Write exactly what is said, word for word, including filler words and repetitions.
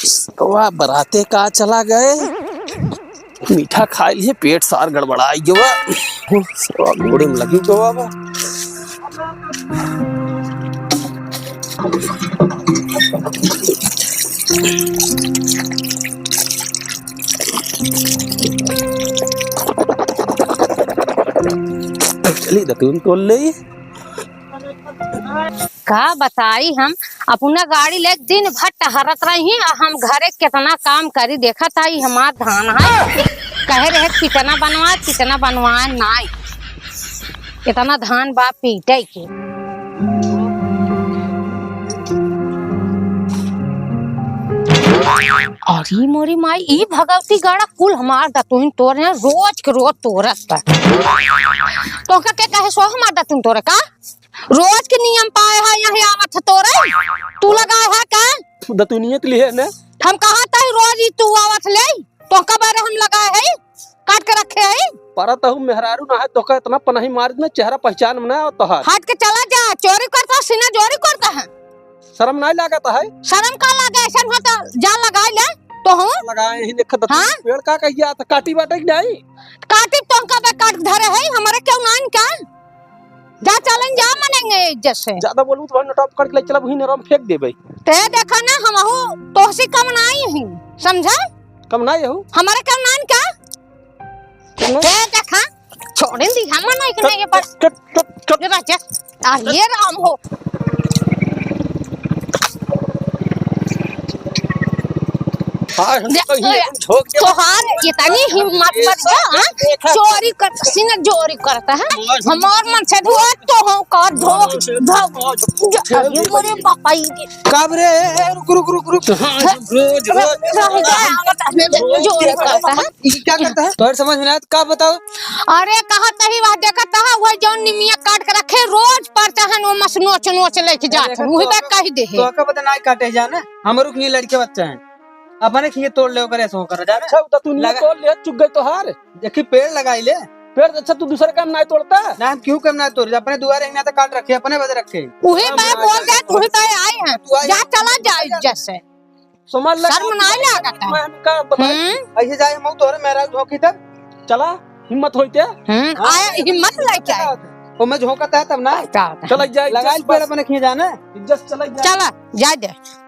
तो वह बराते का चला गए, मीठा खाइ लिए, पेट सार गड़बड़ाइ गवा। गोड़े में लगी गवा बा। चली दतुन तोड़ ले। का बताई हम, अपना गाड़ी ले दिन भर टहरत रही, आ हम घरे केतना काम करी, देखत आई हमार धान है, कहे रहे पिटना बनवा, पिटना बनवा नाई, इतना धान बा पीटे के। अरे मोरी माई, ई भगवती गड़ा कुल हमार दतुन तोरे हैं, रोज के रोज तोरत बा। तोहका के कहे सो हमार दतुन तोरे का? रोज के नियम पाए है, यहाँ आवत है तोरे। तू लगाए है का? दतुनियत लिहे ने। हम कहा तही रोज ही तू आवत ले, तोहका बारे हम लगाए है, काट के रखे है। परत हूँ मेहरारू ना है, तोहका इतना पनाही मार दे, चेहरा पहचान में ना आवत है। हट के चला जा, चोरी करता, सीना चोरी करता है। शर्म नाहीं लागत है? शर्म का लागे, ऐसन हो तो जा लगाइ ले, तो हूँ। लगाए ही देखत हाँ? पेड़ का कहिया था, काटी बाटे कि नाहीं? काटी तोहका बे काट धरे है, हमरे केउ नाहीं का? जा चलन जा मनेंगे इज्जत से। ज्यादा बोलबू तो भाई नटाप करके ले चलब, वहीं नरम फेंक देबे। ते देखा ना, हमहू तोहसी कम नाहीं ही, समझा? कम नाहीं हूँ? हमरे कम नाहीं का? कम नाहीं? ते देखा, छोड़े दी, हम नाहीं कट, करेंगे पर। कट, कट, कट, कट। ये बच्चा, आ, ये राम हो। हाँ, हम दे-, तो ही ए, झोंक के तोहार इतनी हिम्मत ये बढ़ गया, सब हाँ? देखा। चोरी कर, सीना चोरी करता है। हमार मन से धो, तो हो का धो, धो, धो, अरे मोरे बापा, ये का रे, रुक, रुक, रुक, रुक। हाँ, रोज, रोज, रह जा, रोज। आवत है, चोरी करता है। ये क्या करता है? तोहर समझ में ना आत, का बताओ? अरे, कहत ही वह देखत है, वह जौन निमिया काट के रखे, रोज परता है, वो मस नोच नोच लेके जात है, वही बात कही दे है। तो का पता ना काटे जाना, हमरो के लड़के बच्चा है, अपने खिए तोड़ ले ओकरे से होकर जाना। अच्छा, तो तू नहीं लगा- तोड़ ले, चुग गई तोहार। देखी, पेड़ लगाई ले। पेड़, अच्छा, तू दूसरे काम ना तोड़ता? ना, हम क्यों काम ना तोड़, अपने दुआरे हिंगना तो काट रखे, अपने बदे रखे। वही हम बात ना बोल जाए, वही बात आई है। तू आई जा, है। चला जा इज्जत से। समझ लगा शर्म ना लागत है। मैं हमका बताई। हम्म। ऐसे जाए, हम तोहरे मेहरारू झोंकी तब। चला, हिम्मत होई ते। हम्म, हाँ। आया, हिम्मत लेके आए। वो मैं झोंकत है तब ना। का होता है? चला जाए, लगा इज्जत पेड़ बस। अपने खिए जाना। इज्जत चला जाए। चला, जा दे।